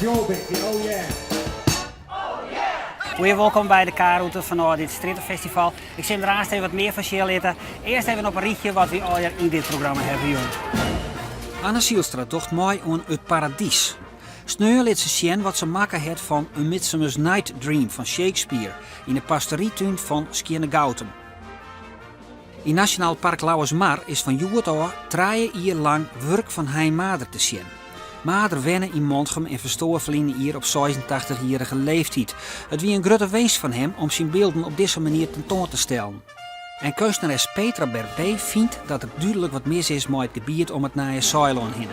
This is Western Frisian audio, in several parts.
Jobbik, oh yeah. Goeie wolkom by de K-rûte fanôf dit strjittefestival. Ik sil der aanst even wat mear fan sjen litte. Earst even op in rychje wat wy allegear yn dit programma hawwe jûn. Anne Zylstra docht mei oan It Paradys. Sneon lit se sjen wat se makke hat fan A Midsummer's Night Dream fan Shakespeare yn de pastorytún fan Skearnegoutum. Yn Nasjonaal Park Lauwersmar is fan hjoed ôf trije jier lang wurk fan Hein Mader te sjen. Mader wenne yn Mantgum en ferstoar ferline jier op 86-jierrige leeftyd. It wie in grutte winsk fan him om syn bylden op dizze manier tentoan te stellen. En keunstneres Petra Berbée fynt dat der dúdlik wat mis is mei it gebiet om it Nije Saailân hinne.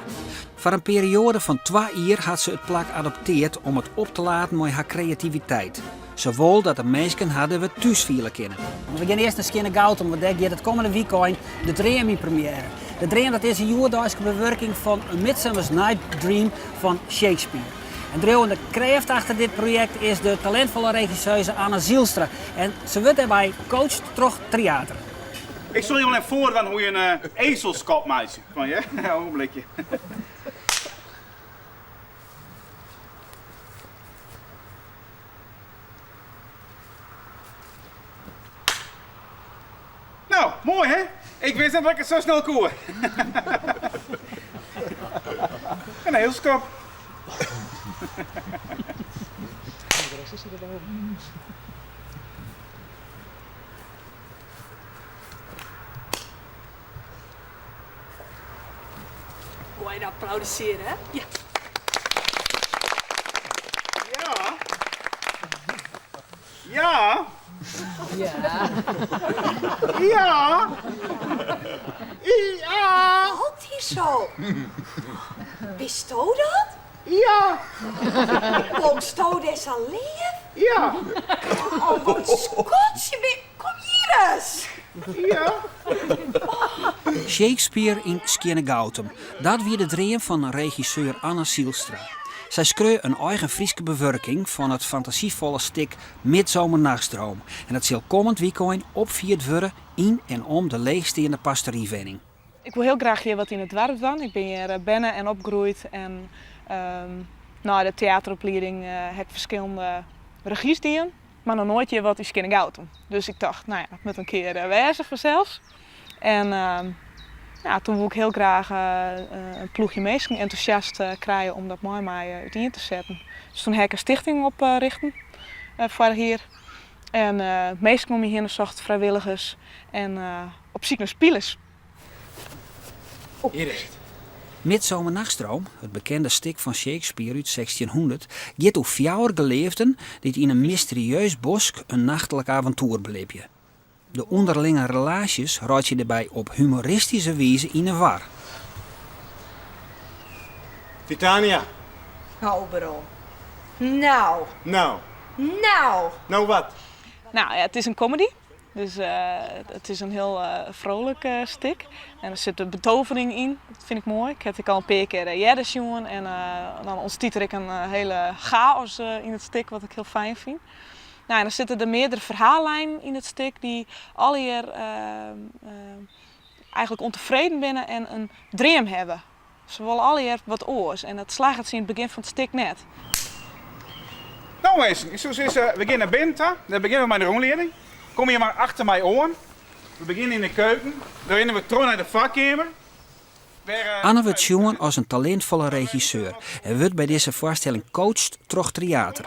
Foar in perioade fan twa jier hat se it plak adopteard om it op te laden mei har kreativiteit. Se wol dat de minsken har der wer thús fiele kinne. We gean earst nei Skearnegoutum, want dêr giet it kommende wykein De Dream yn premjêre. De Dream dat is in hjoeddeiske bewurking fan A Midsummer's Night Dream fan Shakespeare. En driuwende krêft achter dit projekt is de talintfolle regisseuse Anne Zylstra. En se wurdt dêrby coacht troch Tryater. Ik sil je wol even foardwaan hoe je in ezelskop meitsje. Kom hear, ogenblikje. No, moai hè? Ik wist net dat ik it sa snel koe. In ezelskop. Moai applaudissearje, hè? Ja. Ja. Ja. Ja. Ja. Ja. Wat hier zo? Bisto dat? Ja. Komsto dêr sa leaf? Ja. Oh, wat skatsje bin. Kom hjir ris! Ja. Shakespeare yn Skearnegoutum, dat wie de dream fan regisseur Anne Zylstra. Sy skreau in eigen Fryske bewurking fan it fantasyfolle stik Midsomernachtsdroom en dat sil kommend wykein opfierd wurde yn en om de leechsteande pastorywenning. Ik wol hiel graach hjir wat yn it doarp dwaan. Ik bin hjir berne en opgroeid en nei de teateroplieding ha ik ferskillende regys dien. Mar noch noait hjir wat yn Skearnegoutum. Dus ik tocht, no ja, dat moat in kear wêze fansels. En ja, toen woe ik hiel graach in ploechje minsken entûsjast krije om dat mei my útien te setten. Dus toen ha ik in stichting oprichten foarich jier. En minsken om my hinne socht, frijwilligers en op syk nei spilers. Hjir is it. Midsomernachtsdroom, it bekende stik fan Shakespeare út sechstjinhûndert, giet oer fjouwer geleafden dy't yn in mysterieus bosk in nachtlik aventoer belibje. De ûnderlinge relaasjes reitsje dêrby op humoristyske wize yn 'e war. Titania. Oberon. Nou. Nou. Nou. Nou wat? Nou ja, it is in comedy. Dus it is in hiel frolik stik. En der sit de betovering yn, dat fyn ik moai. Ik ha it ek al in pear kear earder sjoen en dan ûntstiet der ek in hiele chaos yn it stik, wat ik hiel fijn fyn. Nou, en dan sitte der meardere ferhaallijnen yn it stik dy't allegear eigentlik ûntefreden binne en in dream hawwe. Se wolle allegear wat oars en dat slagget se yn it begjin fan it stik net. No minsken, ik soe sizze, we gean nei binnen ta. Dan begjinne we mei de rûnlieding. Kom hjir mar achter my oan. We begjinne yn de keuken. Dan rinne we troch nei de foarkeamer. Anne wurdt sjoen as in talintfolle regisseur en wurdt by dizze foarstelling coacht troch Tryater.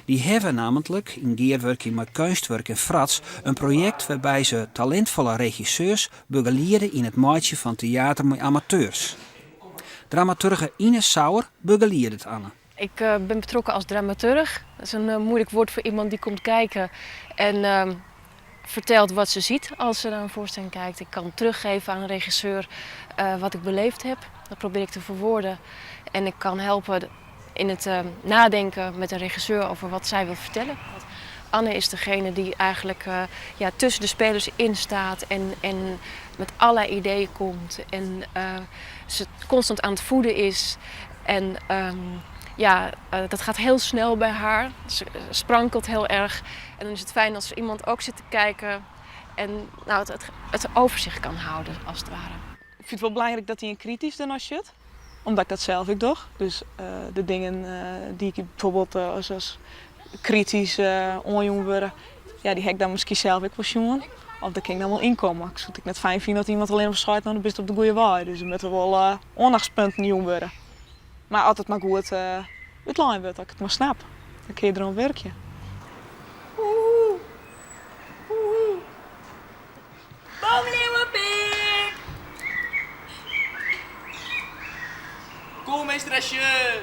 Dy hawwe nammentlik, yn gearwurking mei Keunstwurk en Frats, in projekt wêrby se talintfolle regisseurs begeliede yn it meitsjen fan teater mei amateurs. Dramaturge Ines Sauer begeliedet Anne. Ik ben betrokken als dramaturg. Dat is een moeilijk woord voor iemand die komt kijken en vertelt wat ze ziet als ze naar een voorstelling kijkt. Ik kan teruggeven aan een regisseur wat ik beleefd heb. Dat probeer ik te verwoorden. En ik kan helpen in het nadenken met een regisseur over wat zij wil vertellen. Anne is degene die eigenlijk ja, tussen de spelers in staat en, en met allerlei ideeën komt. En ze constant aan het voeden is. En ja, dat gaat heel snel bij haar. Ze sprankelt heel erg. En dan is het fijn als er iemand ook zit te kijken en nou, het, het, het overzicht kan houden, als het ware. Ik fyn it wol belangryk dat ien kritysk dernaar sjocht. Omdat ik dat sels ek doch. Dus de dingen dy't ik bijvoorbeeld as kritysk oanjûn wurde, ja, dy ha ik dan miskien sels ek wol sjoen. Of dêr kin ik dan wol ynkomme. Ik soe it ek net fijn fine as iemand allinnich mar seit, no dan bist op de goede wei. Dus der moatte wol oandachtspunten jûn wurde. Mar as it mar goed útlein wurdt, as ik it mar snap, dan kinne je deroan wurkje. Boomleeuwenpik! Koelmeesteresje!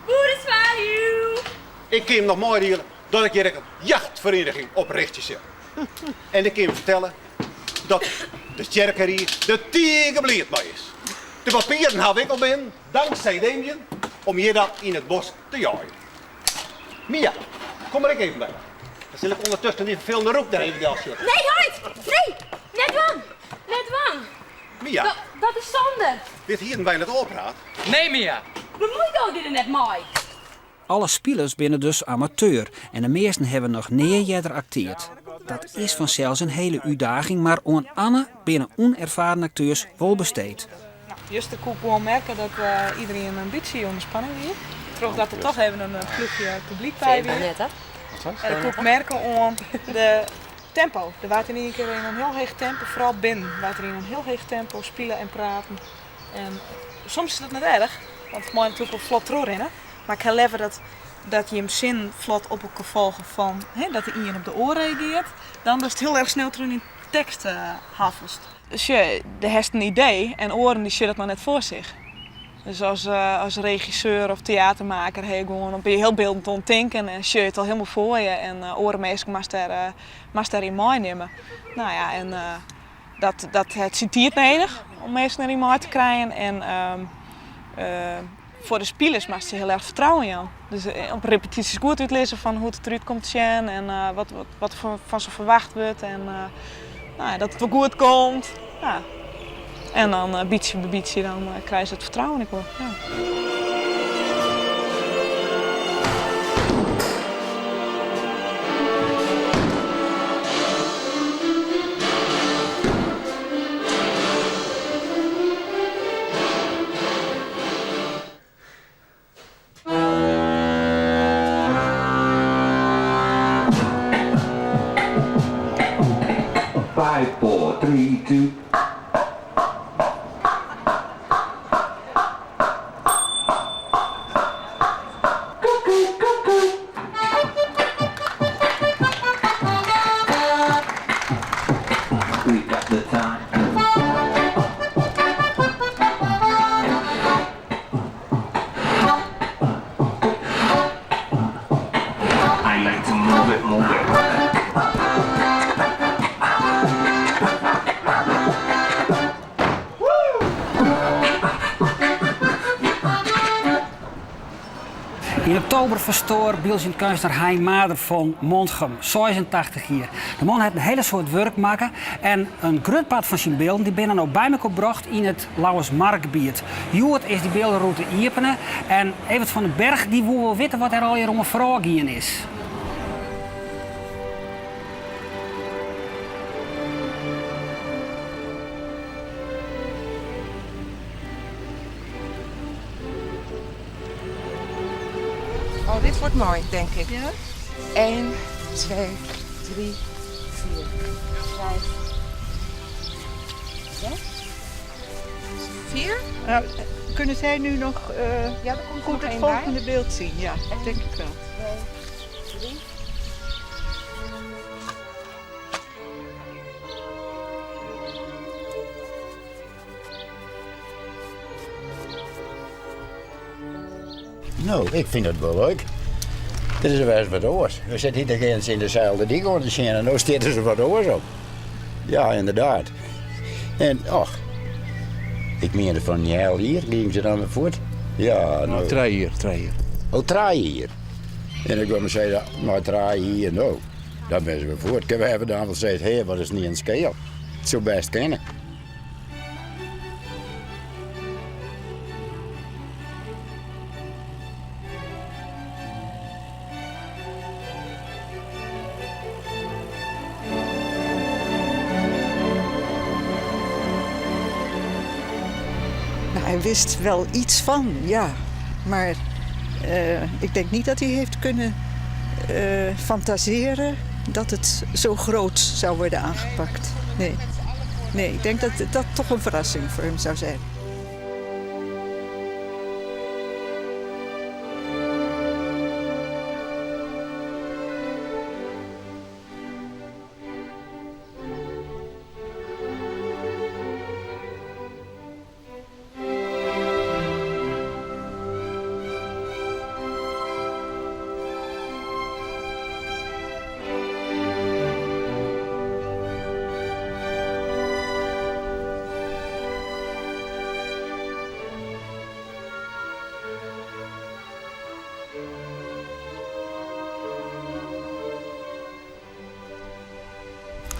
Boerenzwaluw! Ik kin jim noch meidiele dat ik hjir ek in jachtferieniging oprichtsje sil. En ik kin jim fertelle dat de tsjerkerie der tige bliid mei is. De papieren haw ik al binnen, danksij Damien, om hjir dat yn it bosk te jeien. Mia, kom der ek even by. Dan sil ik ûndertusken dy ferfelende roek der even delsjitte. Nee, heit! Nee! Net dwaan! Net dwaan! Mia. Dat is Sander. Dit hienen wy net ôfpraat. Nee, Mia. Bemoei do dy der net mei. Alle spilers binne dus amateur en de measten hawwe noch nea earder akteard. Dat is fansels in hele útdaging, mar oan Anne binne ûnerfaren akteurs wol besteed. Juster koe ik gewoan merke dat iderien in bytsje ûnder spanning wie. Trochdat der toch even in ploechje publyk by wie. En dat koe ik merke oan de tempo. Der waard yn ien kear yn in hiel heech tempo, foaral binnen, waard der yn in hiel heech tempo spile en praten. En soms is dat net erch, want it mei natuerlik wol flot trochrinne. Mar ik ha leaver dat, dat jim sinnen flot op elkoar folge fan hè, dat de ien op de oar reagearret, dan datst hiel erch snel troch dyn tekst haffelst. Sjoch, do hast in idee en oaren dy sjogge dat noch net foar sich. Dus as, as regisseur of teatermaker ha je gewoan, bin je hiel byldend oan it tinken en sjogge je it al hielendal foar je en oare minsken moatst dêr, moatst dêryn meinimme. No ja, en dat, dat hat syn tiid nedich om minsken deryn mei te krijen en foar de spilers moatst se hiel erch fertrouwen jaan. Dus op repetysjes goed útlizze fan hoe't it derút komt te sjen en wat, wat der fan se ferwacht wurdt en no ja, dat it wol goed komt. Ja. En dan bytsje by bytsje dan krije se it fertrouwen ek wol. Ja. Five, four, three, two. We got the time. I like to move it, move it. Yn oktober ferstoar byldzjend keunstner Hein Mader fan Mantgum, 86 jier. De man hat in hiele soad wurk makke en in grut part fan syn bylden dy binne no by mekoar brocht yn it Lauwersmargebiet. Hjoed is dy bylderûte iepene en Evert van den Berg dy woe wol witte wat der allegear oan foarôf gien is. Oh, dit wordt mooi, denk ik. Ja? 1, 2, 3, 4, 5, 6, 4. Nou, kunnen zij nu nog Ja, er komt goed nog het één volgende bij. beeld zien? Ja, denk ik wel. 2, 3. No, ik fyn it wol leuk. Dit is wer wat oars. We sitte iedere kear yn deselde dyk oan te sjen en no stiet der wat oars op. Ja, ynderdaad. En och, ik miende fan in heal jier giene se dan wer fuort. Ja, no. Trije jier, trije jier. Oh, trije jier. En ik wol mar sizze, nei trije jier, no, dan binne se wer fuort. We hawwe dan wol sein, hé, wat is niet in skeel. It soe bêst kinne. Nou, Hij wist wel iets van, ja. Maar eh, ik denk niet dat hij heeft kunnen eh, fantaseren dat het zo groot zou worden aangepakt. Nee. Nee, ik denk dat dat toch een verrassing voor hem zou zijn.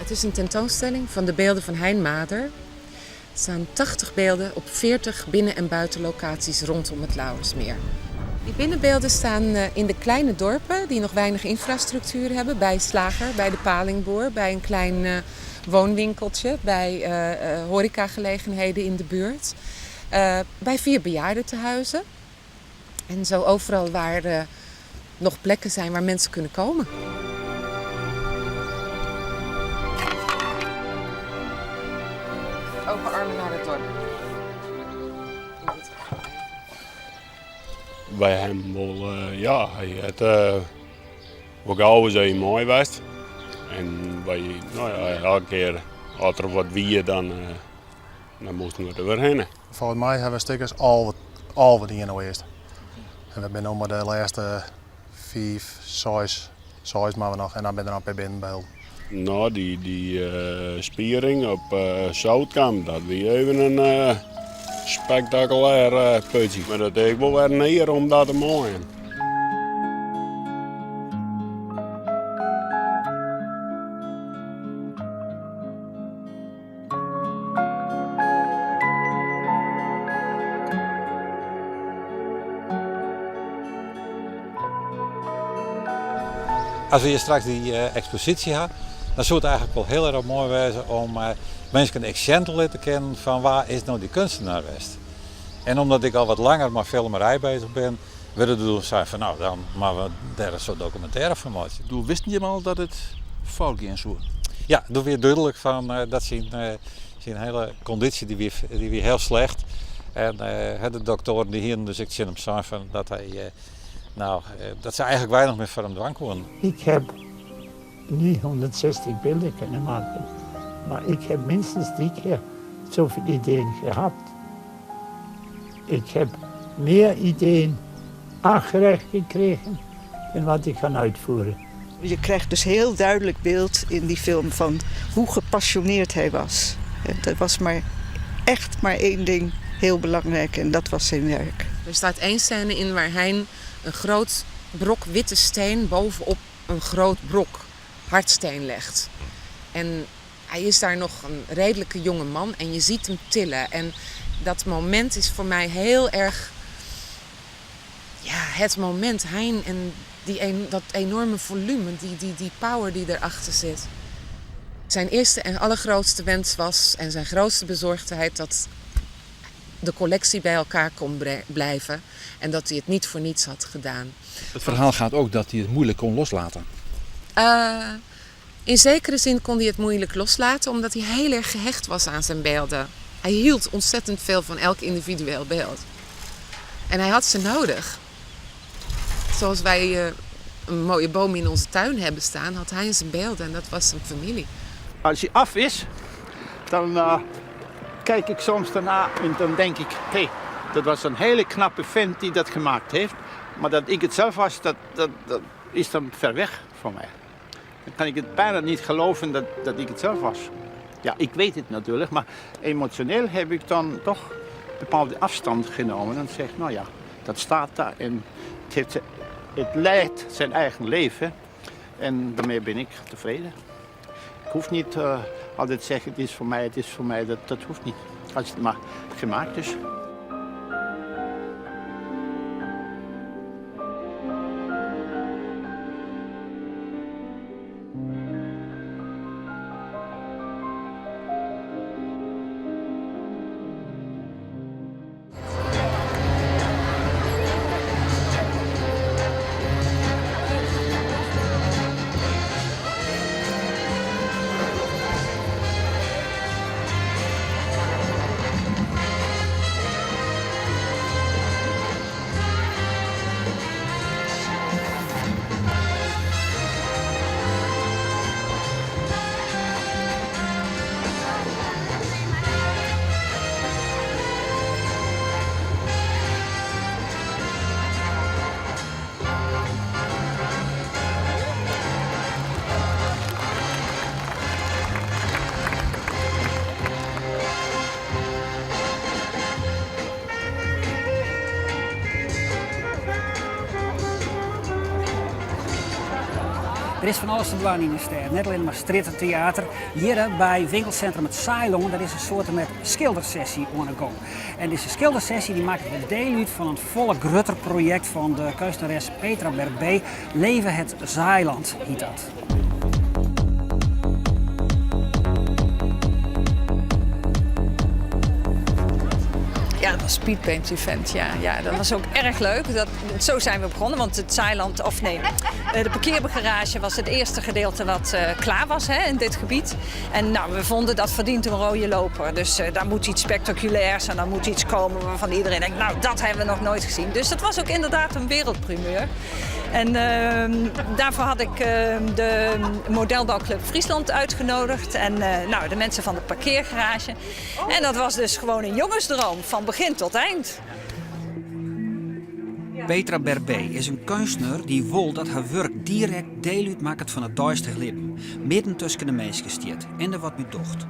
Het is een tentoonstelling van de beelden van Hein Mader. Er staan 80 beelden op 40 binnen- en buitenlocaties rondom het Lauwersmeer. Die binnenbeelden staan eh, in de kleine dorpen die nog weinig infrastructuur hebben. Bij Slager, bij de Palingboer, bij een klein eh, woonwinkeltje, bij eh, horecagelegenheden in de buurt. Bij vier bejaardentehuizen. En zo overal waar nog plekken zijn waar mensen kunnen komen. Open armen naar het dorp. Wy hawwe wol, ja, hy hat wol gau ris even mei west. En wy, no ja, elke kear as der wat wie, dan, dan moasten we der wer hinne. Folgens my hawwe we in stik as 11, 11 dien no earst. En we binne no mei de lêste fiif, seis, seis moatte we noch en dan binne der noch in pear binnenbylden. No, dy, dy spiering op Zoutkamp, dat wie even in spektakulêr putsje. Mar dat is ek wol wer in ear om dat te meien. As we hjir straks dy eksposysje ha, dan soe it eigenlik wol hiel erch moai wêze om minsken ek sjen te litten kinnen fan wa is no dy kunstenaar west. En omdat ik al wat langer mei filmerij bezich bin, wurde der doe sein fan no, dan moatte we dêr in soart dokumintêre fan meitsje. Doe wisten jim al dat it fout gean soe? Ja, doe wie dúdlik fan dat syn, syn hiele kondysje dy wie, dy wie hiel slecht. En de doktoaren dy hienen dus ek tsjin him sein fan dat hy, no, dat se eigenlik weinich mear foar him dwaan koenen. Ik heb 960 beelden kunnen maken, maar ik heb minstens drie keer zoveel ideeën gehad. Ik heb meer ideeën aangereikt gekregen dan wat ik kan uitvoeren. Je krijgt dus heel duidelijk beeld in die film van hoe gepassioneerd hij was. Er was maar echt maar één ding heel belangrijk en dat was zijn werk. Er staat één scène in waar Hein een groot brok witte steen bovenop een groot brok hardsteen legt. En hij is daar nog een redelijke jonge man en je ziet hem tillen. En dat moment is voor mij heel erg ja, het moment. Hein en die een, dat enorme volume, die, die, die power die erachter zit. Zijn eerste en allergrootste wens was en zijn grootste bezorgdheid dat de collectie bij elkaar kon blijven en dat hij het niet voor niets had gedaan. Het verhaal gaat ook dat hij het moeilijk kon loslaten. Uh, in zekere zin kon hij het moeilijk loslaten, omdat hij heel erg gehecht was aan zijn beelden. Hij hield ontzettend veel van elk individueel beeld. En hij had ze nodig. Zoals wij uh, een mooie boom in onze tuin hebben staan, had hij zijn beelden en dat was zijn familie. Als hij af is, dan uh, kijk ik soms daarna en dan denk ik: hé, hey, dat was een hele knappe vent die dat gemaakt heeft. Maar dat ik het zelf was, dat, dat, dat is dan ver weg van mij. Dan kan ik het bijna niet geloven dat, dat ik het zelf was. Ja, ik weet het natuurlijk, maar emotioneel heb ik dan toch een bepaalde afstand genomen. En zeg, nou ja, dat staat daar en het, heeft, het leidt zijn eigen leven. En daarmee ben ik tevreden. Ik hoef niet uh, altijd te zeggen, het is voor mij, het is voor mij. Dat, dat hoeft niet. Als het maar gemaakt is. Der is fan alles te dwaan yn de stêd, net allinne mar strjitteteater. Hjir by winkelsintrum It Saailân der is in soarte met skildersessy oan 'e gong. En dizze skildersessy dy makket wer diel út fan in folle grutter projekt fan de keunstneres Petra Berbée, Leve het Zaailand hyt dat. Ja, dat was Speedpaint Event. Ja, ja, dat was ook erg leuk. Dat, zo zijn we begonnen, want het Zaailand, of nee, eh, de parkeergarage was het eerste gedeelte wat uh, klaar was hè, in dit gebied. En nou, we vonden dat verdient een rode loper. Dus uh, daar moet iets spectaculairs en daar moet iets komen waarvan iedereen denkt, nou, dat hebben we nog nooit gezien. Dus dat was ook inderdaad een wereldprimeur. En uh, daarvoor had ik uh, de modelbouwclub Friesland uitgenodigd. En uh, nou, de mensen van de parkeergarage. En dat was dus gewoon een jongensdroom van begin tot eind. Petra Berbée is in keunstner dy't wol dat har wurk direkt diel útmakket fan it deistich libben, midden tusken de minsken stiet en der wat by docht.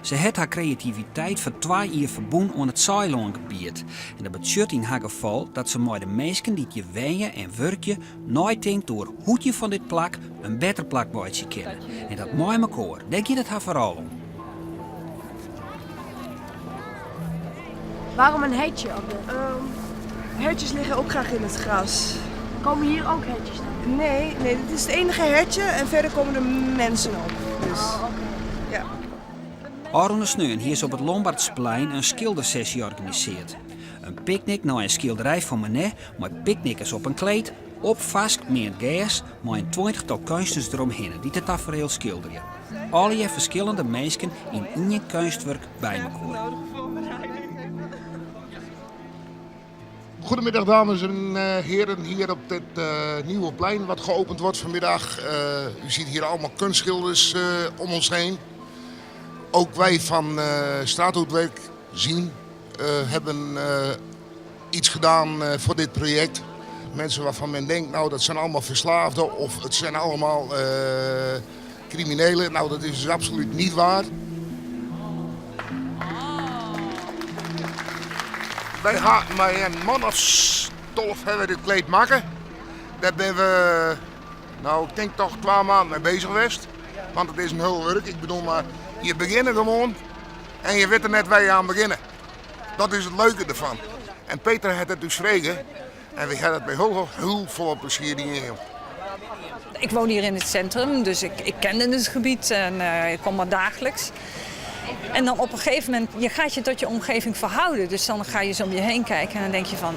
Se hat har kreativiteit foar twa jier ferbûn oan it Saailângebiet en dat betsjut yn har gefal dat se mei de minsken dy't hjir wenje en wurkje neitinkt oer hoe't je fan dit plak in better plak meitsje kinne. En dat mei mekoar, dêr giet it har foaral om. Waarom een hertje op de... Um, hertjes liggen ook graag in het gras. Komen hier ook hertjes dan? Nee, nee, dit is het enige hertje en verder komen er mensen op. Dus, oh, oké. Ja. Ofrûne sneon hie se op it Lombardsplein in skildersessy organisearre. In picknick nei in skilderij fan Monet mei picknickers op in kleed, op farsk meand gers mei in tweintichtal keunstners deromhinne dy't it tafereel skilderje. Allegear ferskillende minsken yn ien keunstwurk by mekoar. Goedemiddag dames en eh, heren hier op dit uh, nieuwe plein wat geopend wordt vanmiddag. Uh, u ziet hier allemaal kunstschilders uh, om ons heen. Ook wij van Straathoedwerk zien hebben iets gedaan voor dit project. Mensen waarvan men denkt, nou dat zijn allemaal verslaafden of het zijn allemaal criminelen. Nou dat is dus absoluut niet waar. Wy ha mei in man as 12 hawwe dit kleed makke. Dêr binne we, nou ik tink toch twa maanden mei bezich west. Want it is in hiel wurk. Ik bedoel mar, je begjinne gewoan en je witte net wêr je oan begjinne. Dat is it leuke derfan. En Petra hat it ús frege en wy ha dat mei hiel, hiel folle plezier dien. Ik woon hier in het centrum, dus ik, ik kende het gebied en uh, ik kom er dagelijks. En dan op een gegeven moment, je gaat je tot je omgeving verhouden. Dus dan ga je zo om je heen kijken en dan denk je van,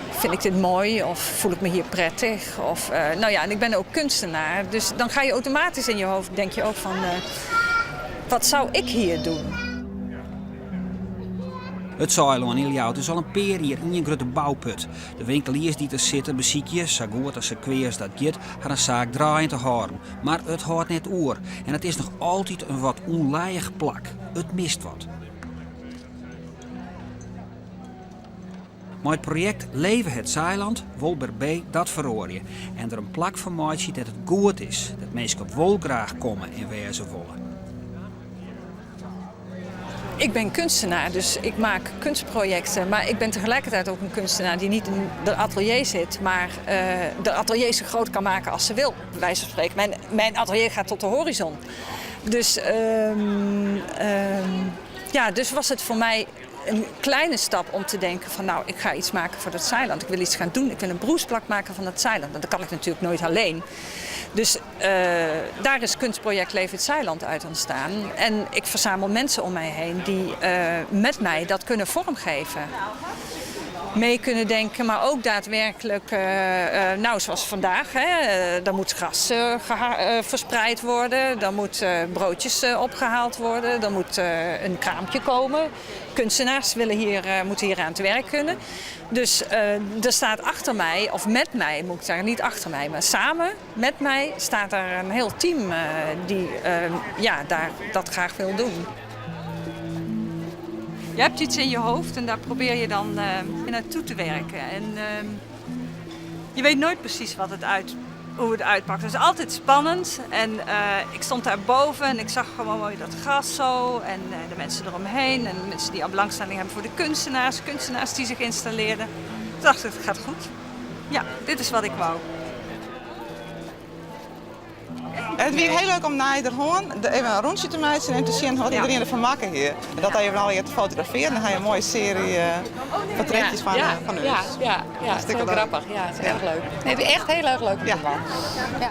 vind ik dit mooi of voel ik me hier prettig? Of, uh, nou ja, en ik ben ook kunstenaar, dus dan ga je automatisch in je hoofd, denk je ook van, uh, wat zou ik hier doen? It Saailân yn Ljouwert is al in pear jier ien grutte bouput. De winkeliers dy't der sitte besykje, sa goed as sa kwea as dat giet, harren saak draaiend te hâlden. Mar it hâldt net oer en it is noch altyd in wat ûnlijich plak. It mist wat. Mei it projekt Leve het Zaailand wol Berbée dat feroarje en der in plak fan meitsje dêr't it goed is, dêr't minsken wol graach komme en wêze wolle. Ik ben kunstenaar, dus ik maak kunstprojecten. Maar ik ben tegelijkertijd ook een kunstenaar die niet in de atelier zit, maar uh, de atelier zo groot kan maken als ze wil, bij wijze van spreken. Mijn, mijn atelier gaat tot de horizon. Dus, um, um, ja, dus was het voor mij een kleine stap om te denken van nou, ik ga iets maken voor dat Zaailand. Ik wil iets gaan doen. Ik wil een broesplak maken van dat Zaailand. Want dat kan ik natuurlijk nooit alleen. Dus uh, daar is kunstproject Leve het Zaailand uit ontstaan. En ik verzamel mensen om mij heen die uh, met mij dat kunnen vormgeven. Mee kunnen denken, maar ook daadwerkelijk, uh, nou zoals vandaag, hè, er moet gras verspreid worden, er moet broodjes opgehaald worden, er moet een kraampje komen. Kunstenaars willen hier, moeten hier aan het werk kunnen. Dus uh, er staat achter mij, of met mij moet ik zeggen, niet achter mij, maar samen met mij staat daar een heel team uh, die uh, ja, daar, dat graag wil doen. Je hebt iets in je hoofd en daar probeer je dan naartoe te werken. En je weet nooit precies wat het uit, hoe het uitpakt. Het is altijd spannend. En uh, ik stond daar boven en ik zag gewoon mooi dat gras zo. En uh, de mensen eromheen. En de mensen die al belangstelling hebben voor de kunstenaars. Kunstenaars die zich installeerden. Toen dacht ik, het gaat goed. Ja, dit is wat ik wou. It wie hiel leuk om nei der hân even in rûntsje te meitsjen en te sjen wat iderien derfan makke hie. En dat even allegear te fotografearjen, dan ha je in moaie searje portretjes fan fan ús. Ja, ja, ja, het is heel grappig. Ja, het is erg leuk. Nee, het is echt heel erg leuk om te dwaan. Ja.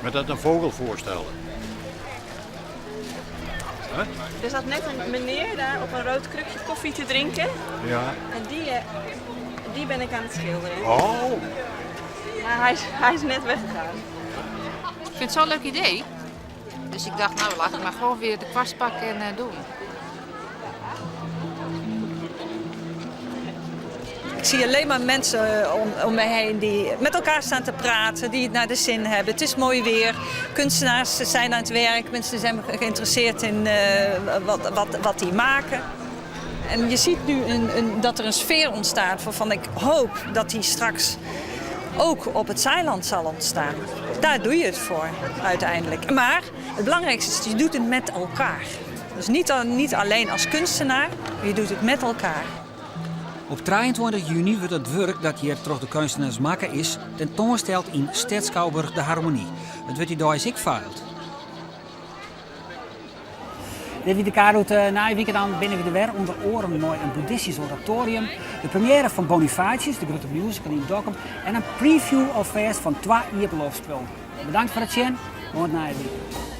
Mar dat in vogel foarstelle. Er zat net een meneer daar op een rood krukje koffie te drinken. Ja. En die, eh, die ben ik aan het schilderen. Oh. Maar hij is, hij is net weggegaan. Ik vind het zo'n leuk idee. Dus ik dacht, nou laat ik maar gewoon weer de kwast pakken en eh, doen. Ik zie alleen maar mensen eh, om, om mij heen die met elkaar staan te praten, die het naar de zin hebben. Het is mooi weer, kunstenaars zijn aan het werk, mensen zijn geïnteresseerd in eh, wat, wat, wat die maken. En je ziet nu een, een, dat er een sfeer ontstaat waarvan ik hoop dat die straks ook op het Zaailand zal ontstaan. Daar doe je het voor uiteindelijk. Maar het belangrijkste is, je doet het met elkaar. Dus niet, niet alleen als kunstenaar, maar je doet het met elkaar. Op 23 juny wurdt it wurk dat hjir troch de keunstners makke is, tentoansteld yn Stedsskouboarch De Harmonie. It wurdt dy deis ek feild. Dit wie de K-rûte. Nije wike dan binne wy der wer, ûnder oaren mei in boeddhistysk oratorium, de premiêre fan Bonifatius, de grutte musical yn Dokkum, en in preview alfêst fan twa iepenloftspullen. Bedankt foar it sjen, oant nije wike.